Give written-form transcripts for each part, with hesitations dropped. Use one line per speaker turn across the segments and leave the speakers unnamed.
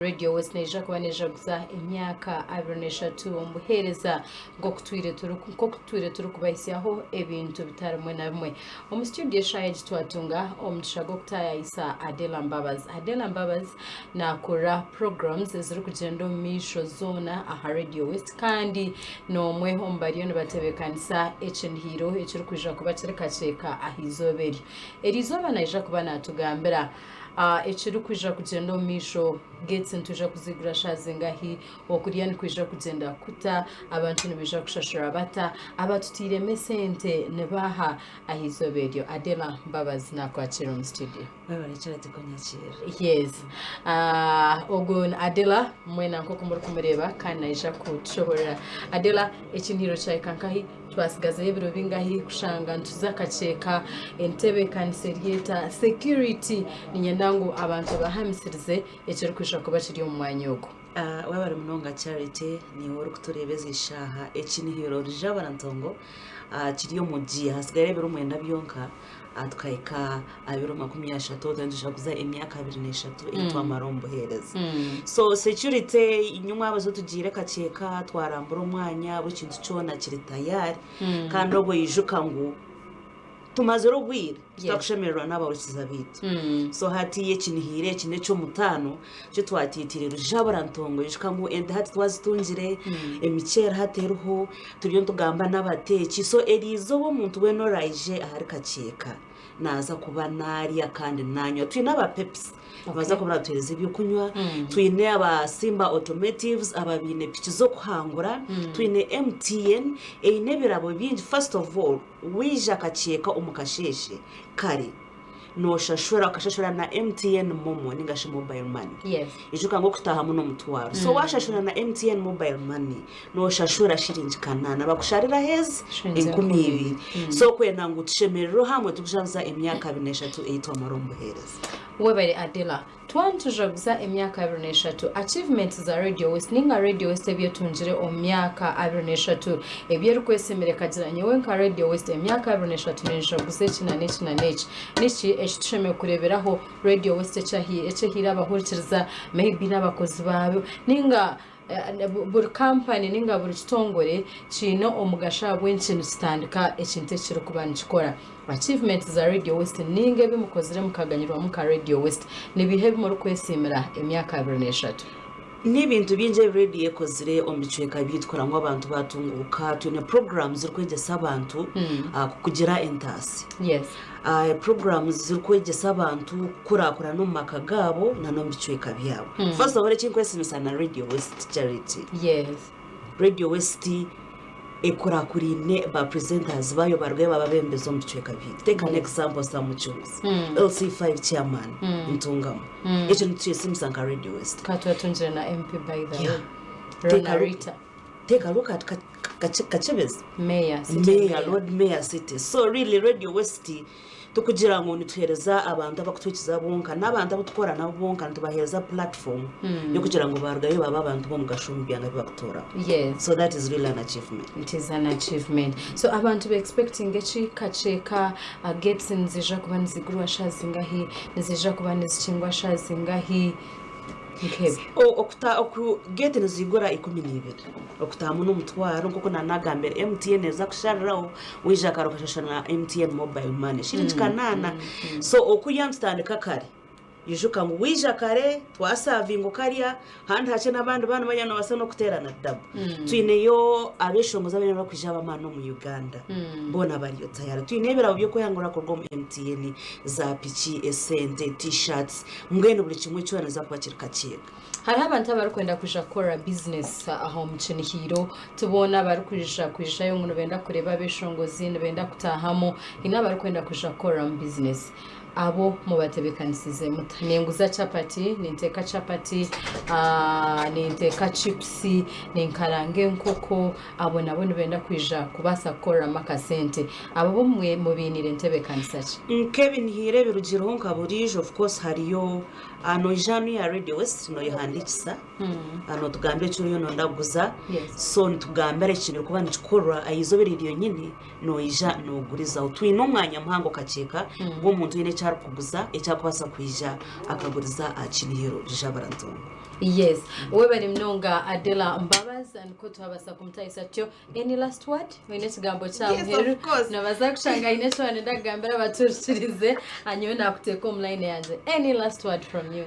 Radio West neija kuba nejaguza emyaka 23 omu buheereza nk'oku twire turikubahisyaho ebintu bitari bimwe na bimwe. Omu studio eshaaha egi twatunga omugisha gw'okutaayayisa Adela Mbabazi. Adela Mbabazi naakora programs ezirikugyenda omu maisho zoona aha Radio West kandi n'omwe omu bariyo nibatebeekanisa ekinihiiro ekirikwija kuba kiri kakyeka aha izooba eryo. Eri izooba naija kuba naatugambira Ekirikwija kugyenda omu maisho, Gates nitwija kuzigura shaaha zingahi? Okurya nikwija kugyenda kuta? Abantu nibaija kushashura bata? Abatutairemu esente nibaaha aha izooba eryo? Adela Mbabazi naakwakiira omu studio.
Webale Charity kunyakiira.
Yes. Ogwo ni Adela mwena nk'oku murikumureeba kandi naija kutushoborera. Adela, ekinihiro kyahika nkahi? Twasigazayo ebiro bingahi kushanga nituza kakyeka entebeekanisa eri eta security niinyenda ngu abantu obahamisirize ekirikwija kuba kiri omu mwanya ogu.
Webare munonga Charity, niiwe orikutureeba ezi shaaha. Ekinihiro Rujabara Ntongo kiri omu giya, hatsigaire ebiro mwenda byonka tukahika aha biro 30 twaba nitujaguza emyaka 23 ei twamara omu buheereza. So security nyomwabazo tugiire kakyeka twarambura omwanya buri kintu kyona kiri tayari kandi obwo oijuka ngu tumazire obwire tutakushemererwa n'abahurikiza baitu. So hatiiya ekinihiire eki n'eky'omutaano eki twatiitire Rujabura Ntongo ijuka ngu ente hati twazitungire, emiceeri hati eriho, turiyo nitugamba n'abateeki. So eriizooba omuntu weena oraije ahari Kakyeka naaza kuba naarya kandi naanywa. Twine aba Pepsi nibaza kuba nibatuheereza eby'okunywa, twine aba Simba Automotives ababaine piki z'okuhangura, twine MTN eine ebirabo bingi. First of all waija Kakyeka omu kasheeshe kare noshashura okashashura na MTN momo ninga shi mobile money.
Yes.
Ijuka ngu okutahamu n'omutwaro. So washashura na MTN mobile money noshashura shiringi kanaana bakushariraho ezi
Shiringi
enkumi
enkumi
ibiri. So kwenda ngu tushemererwe hamwe tukujaguza emyaka 23 ei twamara omu buheereza.
Webare Adela. Twaba nitujaguza emyaka 23, achievements za Radio West ninga Radio West ebi etungire omu myaka 23 ebi erikwesimira ekagira nyowe nka Radio West emyaka 23 ninjaguza eki na n'eki na n'eki. Niki eki tushemereire kureeberaho Radio West eki ehaire abahurikiriza maybe n'abakozi baayo ninga Buri kampani ninga buri kitongore kiine omugasho ahabw'enki nikitandika ekintu eki kirikuba nikikora. Achievements za Radio West ninga ebi mukozire mukaganyirwamu nka Radio West nibiiha ebi murikwesiimira emyaka 23?
N'ebintu bingi ebi rediyo ekozire omu bicweka byaitu kureba ngu abantu baatunguuka. Twine puroguraamu zirikwegyesa abantu kugira entaasya.
Yes.
Puroguraamu zirikwegyesa abantu kukurakurana omu maka gaabo n'omu bicweka byabo. First of all ekinkwesiimisa na Radio West Charity.
Yes.
Radio West ekurakuraine ba presenters baayo barugayo baaba abeebembezi omu bicweka byaitu. Take an example Sam Mucunguzi, LC5 chairman Ntungamo. Ekyo nitukyesiimisa nka Radio West.
Ka twatungire na MP by the way.
Yeah.
Rona Rita.
Take a look at Kakyebezi.
Mayor, city
Mayor,
mayor.
Lord Mayor City. So really Radio West tikugira ngu nituheereza abantu abakutuhikiza bonka n'abantu abu tukora nabo bonka nitubaheereza platform y'okugira ngu barugayo babe abantu b'omugasho omu byanga bi bakutuuramu.
Yes.
So that is really an achievement.
It is an achievement. So abantu be expecting eki kakyeka uh, gates niziija kuba nizigurwa shaaha zingahi niziija kuba nizikingwa shaaha zingahi nk'ebyo.
Okuta oku gate nizigura 12 okutahamu n'omutwaro nk'oku nanagambire MTN eza kushariraho waija kare okashashura na MTN mobile money shiringi kanaana so okurya nitutandika kare ijuka ngu waija kare twasavinga okarya handi hakye n'abandi baana barya nobaasa n'okuteerana dabo twineyo abeshongozi abaine barikwija ab'amaani omu Uganda boona bariyo tayari twine ebirabo by'okwehangura kuruga omu MTN za piki esente t-shirts Mbwenu buri kimwe kyona nikiza kuba kiri kakyega.
Hariho abantu abarikwenda kwija kukora bizinesi aha omu Kinihiiro. Ti boona abarikwija kwijayo ngu nibenda kureeba abeshongozi, nibenda kutaahamu. Haine abarikwenda kwija kukoreramu bizinesi. Abo mubatebeekanisiize muta? Ninguza chapati, ninteeka chapati, ninteeka chipusi, ninkaranga enkoko. Abo nabo nibenda kwija kubaasa kukoreramu akasente. Abo bo mubainiire ntebeekanisa ki?
Nk'ebinihiire ebirugireho nka buriijo of course hariyo noija hanu ya Radio West noyehandiikisa notugambira eki oriyo noyenda kuguza so nitugambira ekiri kuba nikikorwa aha izooba eryo ryonyini noija nogurizaho. Twine omwanya muhango kakyeka gw'omuntu oine eki arikuguza eki arikubaasa kwija akaguriza aha kinihiro Jabara Ntongo.
Yes, webare munonga Adela Mbabazi, nikwo twabasa kumutahisa tutyo. Any last word? Oine ekigambo kya
Yes,
muheru?
of course.
Nobaasa kushanga haine eki waanenda kugambira abatuhurikirize, nyowe naakuteeka omu line yangye. Any last word from you?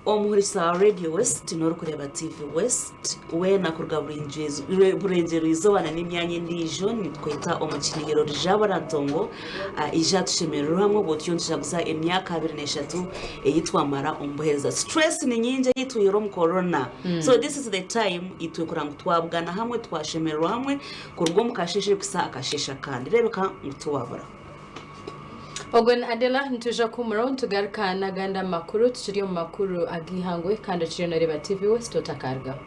Omuhurikiriza wa Radio West n'orikureeba TV West weena kuruga Burengyerwa-izooba na n'emyanya endiijo nitukweta omu kinihiro Rujabura Ntongo ija tushemererwe hamwe obwo turiyo nitujaguza emyaka 23 ei twamara omu buheereza. Stress ni nyingi ei twihire omu corona so this is the time itwe kureba ngu twabugana hamwe twashemererwa hamwe kuruga omu kasheeshe kuhitsya aha kasheeshe akandi reebeka ngu tiwabura.
Ogwo ni Adela, nitwija kuhumuraho nitugaruka n'agandi amakuru tukiri omu makuru ag'eihangwe kandi okiriyo noreeba TV West otakarugaho.